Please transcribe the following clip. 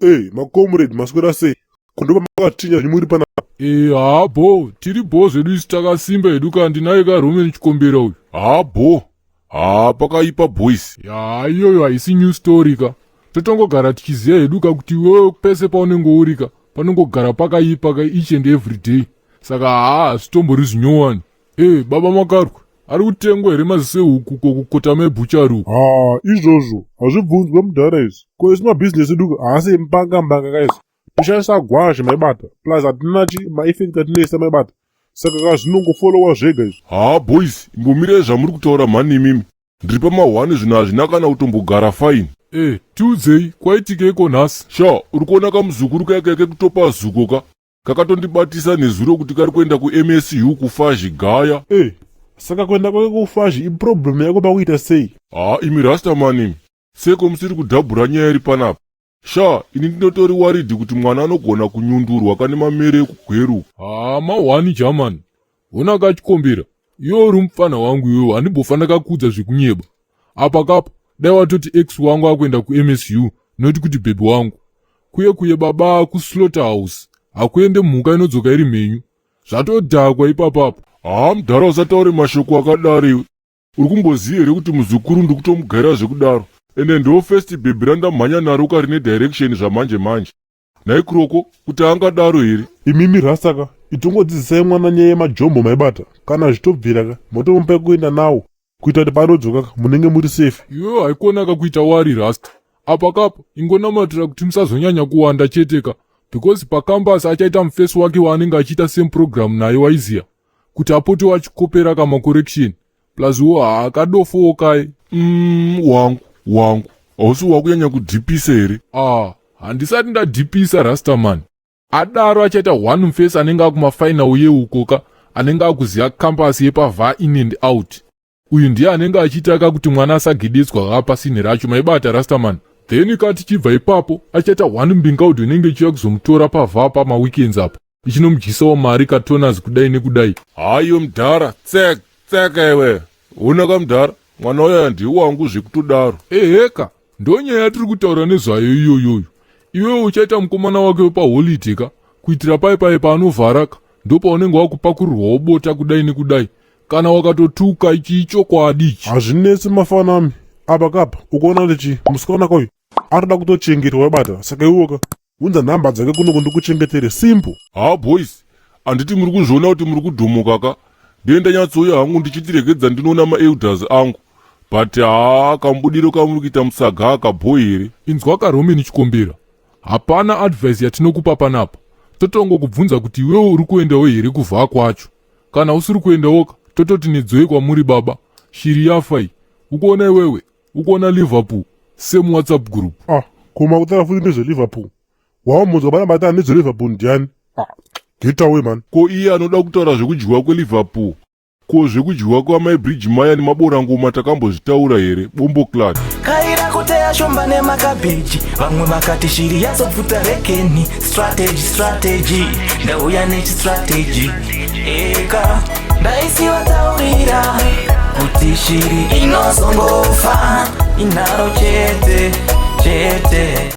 Ei, macomrade, maswera sei? Kundopa makatinya zvenyu muri panapa. E, haa bho, tiri bho zvedu isu, takasimba hedu kandi naye kaRoman Chikombera uyu. Haa bho, haa pakaipa, boys. Ya, iyoyo haisi new story ka. Totongogara tichiziva hedu ka kuti iwewe pese paunenge uri ka panongogara pakaipa ka each and every day. Saka haa, hazvitombori zvinyowani. E, baba Makarwe ari kutengwa here maziso ehuku kokukota mebhuchari uku? Ha, izvozvo hazvibvunzwe mudhara izvi. Ko isu mabhizinesi edu haasi embanga mbanga kaizvi. Toshandisa gwazhi, maibata, plus hatina chi maeffect atinoisa, maibata. Saka ka zvinongofolowa zvega izvi. Haa boys, imbomirai zvamuri kutaura mhani imimi. Ndiri pamahwani, zvinhu hazvina kana kutombogara fine. E, tiudzei, kwaitikeiko nhasi? Sha, uri kuona kamuzukuru kaika kekutopa zuko ka kakatondibatisa nezuro kuti kari kuenda kuMSU kuFazhi gaya. E, saka kuenda kwake kuFazhi iproblem yako pakuita sei? Haa imi rastaman imi, seko musiri kudhabhura nyaya iri panapa? Sha, ini ndinotori worried kuti mwana anogona kunyundurwa kane mamere ekugweruka. Haa, mahwani german. Hona kaChikombera, iwe uri mufana wangu iwewe, handimbofanira kakuudza zvekunyeba apa kapa. Dai watoti ex wangu akuenda kuMSU, noti kuti bhebhi wangu kuye kuye baba kuslaughter house hakuende mhuka inodzoka iri mhenyu, zvatodhakwa ipapapo. Haa mudhara, usataure mashoko akadaro iwe. Uri kumboziva here kuti muzukuru ndiri kutomugarira zvekudaro? Ende ndo first bhebhi randamhanya naro karine direction zvamanje manje. Nhai Kuroko, kuti angadaro here? Imimi rasaka, itongodzidzisai mwana nyaya yemajombo, maibata. Kana zvichitobvira ka, motomupai kuenda nawo kuita kuti paanodzoka ka munenge muri safe. Iwewe haikonaka kuita worry, rasta. Apa kapa ingonamatira kuti musazonyanya kuwanda chete ka, because pacampus achaita mufesi wake waanenge achiita same program naye, waiziya kuti apotewo achikopera kamacorrection, plus wo haakadofowo kai. Wangu wangu, hausi wakunyanya kudhipisa here? Ah, handisati ndadhipisa, rastaman. Adaro achaita one mufesi anenge akumafinal yeuko ka, anenge akuziva campus yepavha in and out. Uyu ndiye anenge achiita ka kuti mwana asagededzwa ka pasini racho, maibata, rastaman. Then ka tichibva ipapo achaita one mbingaudo inenge ichiuya kuzomutora pavha pamaweekends apa, ichinomudyisawo mari katonas kudai nekudai. Haiwe mudhara, tsek tseka iwe. Una kamudhara, mwana uyo ndiwangu zvekutodaro. Eheka, ndonyaya yatiri kutaura nezvayo iyoyoyo. Iwewe uchaita mukomana wake wepaholiday ka, kuitira pai pai paanovharaka ndopaunenge wakupakurirwawo bota kudai nekudai kana wakatotuka. Ichi ichokwadi ichi. Hazvinetsi mafanami. Apa kapa ukuona kuti chi musikana kauyu anoda kutochengetwa, wabata. Saka iwoka unza nhamba dzake kunoko ndikuchengetere, simple. Haa boys, handiti muri kuzviona kuti muri kudhomoka ka? Ndiye ndanyatsouya hangu ndichitiregedza ndinoona maelders angu, but haa, kamubudiro kamuri kuita musaga akabho here? Inzwa kaRomeni Chikombera, hapana advice yatinokupa panapa. Totongokubvunza kuti iwewe uri kuendawo here kuvhaa kwacho. Kana usiri kuendawoka, tototi nedzoi kwamuri baba. Shiri yafa iyi. Ukuona iwewe, ukuona Liverpool, same WhatsApp group. Ah, koma kutaura futi nezveLiverpool, wamudzwa pana batana nezveLiverpool ndiani? Ah, get away, man. Ko iye anoda kutaura zvekudyiwa kweLiverpool, ko zvekudyiwa kwamai Bridge maya nemaborangoma takambozvitaura here, bombo clat? Kaira kuteya shomba nemakabheji, vamwe vakati shiri yazobvuta rekeni. Strategy, strategy, ndauya nechistrategy eka. Ndaisivataurira kuti shiri inozongofa inharo chete chete.